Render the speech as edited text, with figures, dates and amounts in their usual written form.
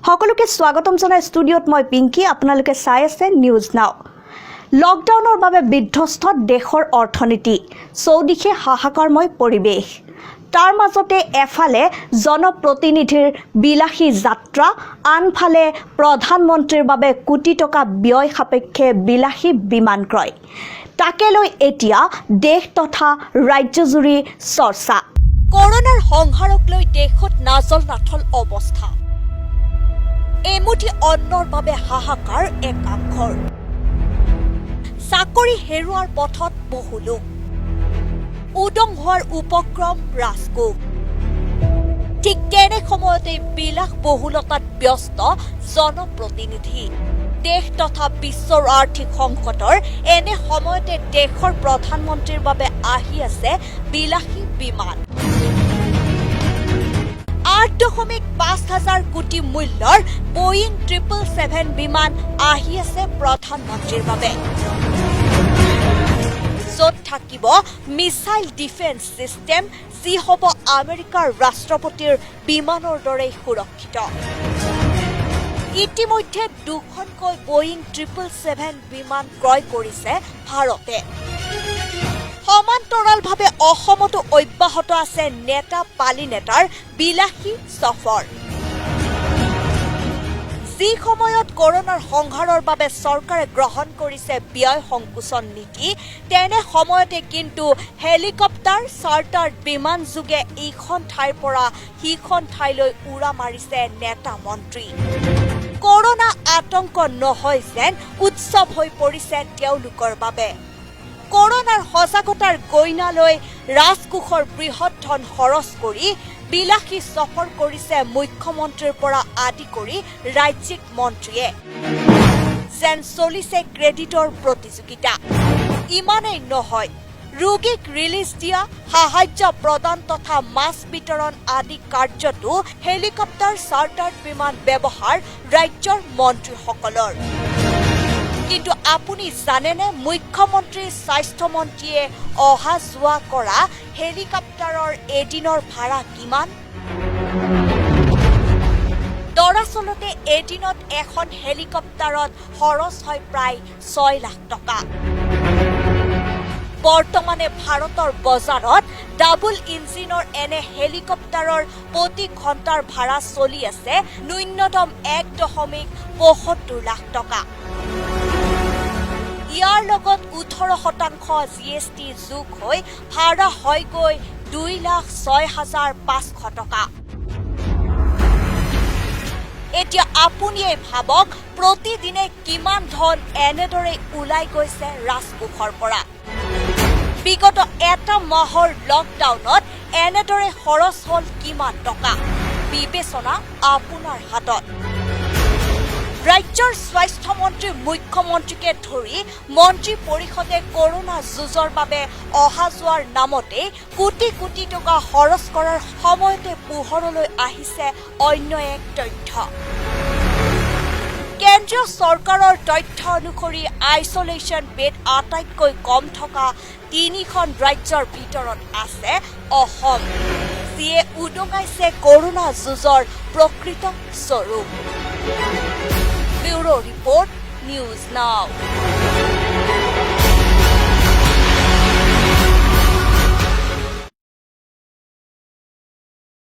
সকলোকে স্বাগতম জনাই ষ্টুডিঅ'ত মই পিংকি। আপোনালোকে চাই আছে নিউজ নাও। লকডাউনৰ বাবে বিধ্বস্ত দেশৰ অৰ্থনীতি, চৌদিশে হাহাকাৰময় পৰিৱেশ। তাৰ মাজতে এফালে জনপ্ৰতিনিধিৰ বিলাসী যাত্ৰা, আনফালে প্ৰধানমন্ত্ৰীৰ বাবে কোটি টকা ব্যয় সাপেক্ষে বিলাসী বিমান ক্ৰয়। তাকে লৈ এতিয়া দেশ তথা ৰাজ্যজুৰি চৰ্চা। কৰোণাৰ সংহাৰক লৈ দেশত নাজল নাথল অৱস্থা। এমুঠি অন্নৰ বাবে হাহাকাৰ একাংশৰ। চাকৰি হেৰুৱাৰ পথত বহু লোক। উদং হোৱাৰ উপক্ৰম ৰাজকোষ। ঠিক তেনে সময়তে বিলাস বহুলতাত ব্যস্ত জনপ্ৰতিনিধি। দেশ তথা বিশ্বৰ আৰ্থিক সংকটৰ এনে সময়তে দেশৰ প্ৰধানমন্ত্ৰীৰ বাবে আহি আছে বিলাসী বিমান। 8.5 হাজাৰ কোটি মূল্যৰ বয়িং 777 বিমান আহি আছে প্ৰধানমন্ত্ৰীৰ বাবে, য'ত থাকিব মিছাইল ডিফেন্স ছিষ্টেম, যি হ'ব আমেৰিকাৰ ৰাষ্ট্ৰপতিৰ বিমানৰ দৰেই সুৰক্ষিত। ইতিমধ্যে দুখনকৈ বয়িং 777 বিমান ক্ৰয় কৰিছে ভাৰতে। সমান্তৰালভাৱে অসমতো অব্যাহত আছে নেতা পালিনেতাৰ বিলাসী চফৰ। যি সময়ত কৰোণাৰ সংহাৰৰ বাবে চৰকাৰে গ্ৰহণ কৰিছে ব্যয় সংকোচন নীতি, তেনে সময়তে কিন্তু হেলিকপ্টাৰ, চাৰ্টাৰ বিমান যোগে ইখন ঠাইৰ পৰা সিখন ঠাইলৈ উৰা মাৰিছে নেতা মন্ত্ৰী। কৰোণা আতংক নহয় যেন উৎসৱ হৈ পৰিছে তেওঁলোকৰ বাবে। কৰোণাৰ সজাগতাৰ গইনা লৈ ৰাজকোষৰ বৃহৎ ধন খৰচ কৰি বিলাসী চফৰ কৰিছে মুখ্যমন্ত্ৰীৰ পৰা আদি কৰি ৰাজ্যিক মন্ত্ৰীয়ে। যেন চলিছে ক্ৰেডিটৰ প্ৰতিযোগিতা। ইমানেই নহয়, ৰোগীক ৰিলিজ দিয়া, সাহায্য প্ৰদান তথা মাস্ক বিতৰণ আদি কাৰ্যতো হেলিকপ্টাৰ, চাৰ্টাৰ্ড বিমান ব্যৱহাৰ ৰাজ্যৰ মন্ত্ৰীসকলৰ। কিন্তু আপুনি জানেনে, মুখ্যমন্ত্ৰী, স্বাস্থ্যমন্ত্ৰীয়ে অহা যোৱা কৰা হেলিকপ্টাৰৰ এদিনৰ ভাড়া কিমান? দৰাচলতে এদিনত এখন হেলিকপ্টাৰত খৰচ হয় প্ৰায় 6 লাখ টকা। বৰ্তমানে ভাৰতৰ বজাৰত ডাবল ইঞ্জিনৰ এনে হেলিকপ্টাৰৰ প্ৰতি ঘণ্টাৰ ভাড়া চলি আছে ন্যূনতম 1.75 লাখ টকা। ইয়াৰ লগত 18% জিএছটি যোগ হৈ ভাড়া হয়গৈ 2,06,500 টকা। এতিয়া আপুনিয়ে ভাবক, প্ৰতিদিনে কিমান ধন এনেদৰে ওলাই গৈছে ৰাজকোষৰ পৰা। বিগত এটা মাহৰ লকডাউনত এনেদৰে খৰচ হ'ল কিমান টকা? বিবেচনা আপোনাৰ হাতত। ৰাজ্যৰ স্বাস্থ্যমন্ত্ৰী, মুখ্যমন্ত্ৰীকে ধৰি মন্ত্ৰী পৰিষদে কৰোণা যুঁজৰ বাবে অহা যোৱাৰ নামতে কোটি কোটি টকা খৰচ কৰাৰ সময়তে পোহৰলৈ আহিছে অন্য এক তথ্য। কেন্দ্ৰীয় চৰকাৰৰ তথ্য অনুসৰি আইচলেশ্যন বেড আটাইতকৈ কম থকা তিনিখন ৰাজ্যৰ ভিতৰত আছে অসম, যিয়ে উদঙাইছে কৰোণা যুঁজৰ প্ৰকৃত স্বৰূপ। Bureau report, news now.